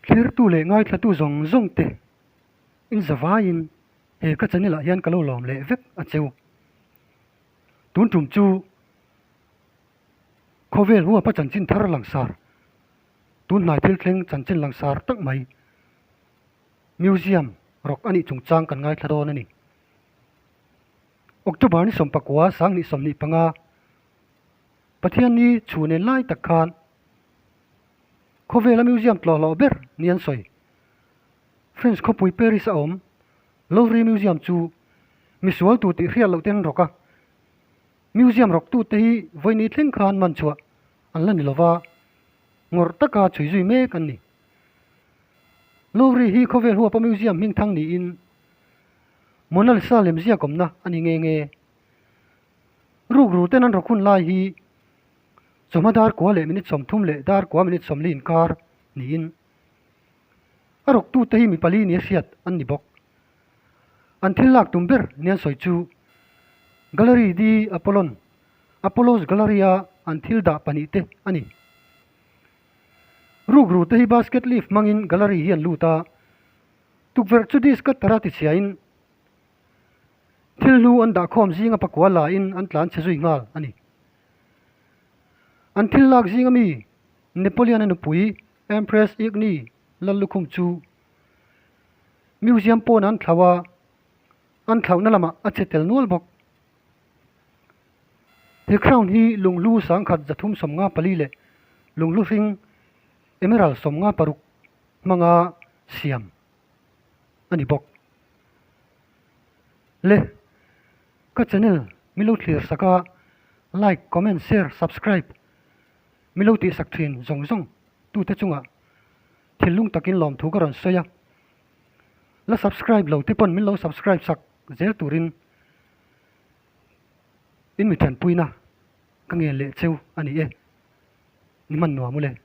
Thlirtu leh ngaithlatu zawng zawng te in zavaiin he ka channel ah hian ka lo lawm leh vek a cheu. Tun tum chu khawvel huapa chanchin thar langsar, tun hnai thil thleng chanchin langsar tak mai Museum rawk a nih chungchang kan ngaithla dawn a ni. October ni sawmpakua sanghnih 25 Pathianni chhu nen lai tak khan khawvela museum tlawhhlawh ber ni an sawi. French khawpui Paris a awm Louvre Museum chu misual tu tih hriat loh ten an rawk a. Museum rawk tute hi vawiini thleng khan man chhuah an la ni lova, ngawrh taka chhui zui mek an ni. Louvre hi khawvel huapa museum hmingthang niin Mona Lisa lemziak awmna a ni nghe nghe. Rukru ten an rawk hun lai hi chawhma dar kua leh minute 30 leh dar kua minute 40 inkar niin a rawktute hi mi pali nia hriat an ni bawk. An thil lak tum ber nia an sawi chu Galerie de Apollon, Apollo's Gallery a an thil dah pahnih te a ni. Rukru te hi basket leaf hmangin gallery hi an lut a, tukverh chu disc cutter a tichhiain Thil hlu an dahkhawm zinga pakua lain an tlan chhe zui nghal a ni. An thil lak zinga mi Napoleon-a nupui Empress Eugenie Lallukhum chu Museum pawn an thlauh a, an thlauhna lamah a che tel nual bawk. He crown hi lunghlu sangkhat 354 leh lunghlu hring emerald 56 hmanga siam a ni bawk. Le ka channel min lo thlir sak a, like, comment, share, subscribe min lo tihsak thin zawng zawng tute chungah thinlung takin lawmthu ka rawn sawi a, la subscribe lo te pawn min lo subscribe sak zel turin in mi thenpuina ka ngen leh cheu a ni e, ni hman nuam u le.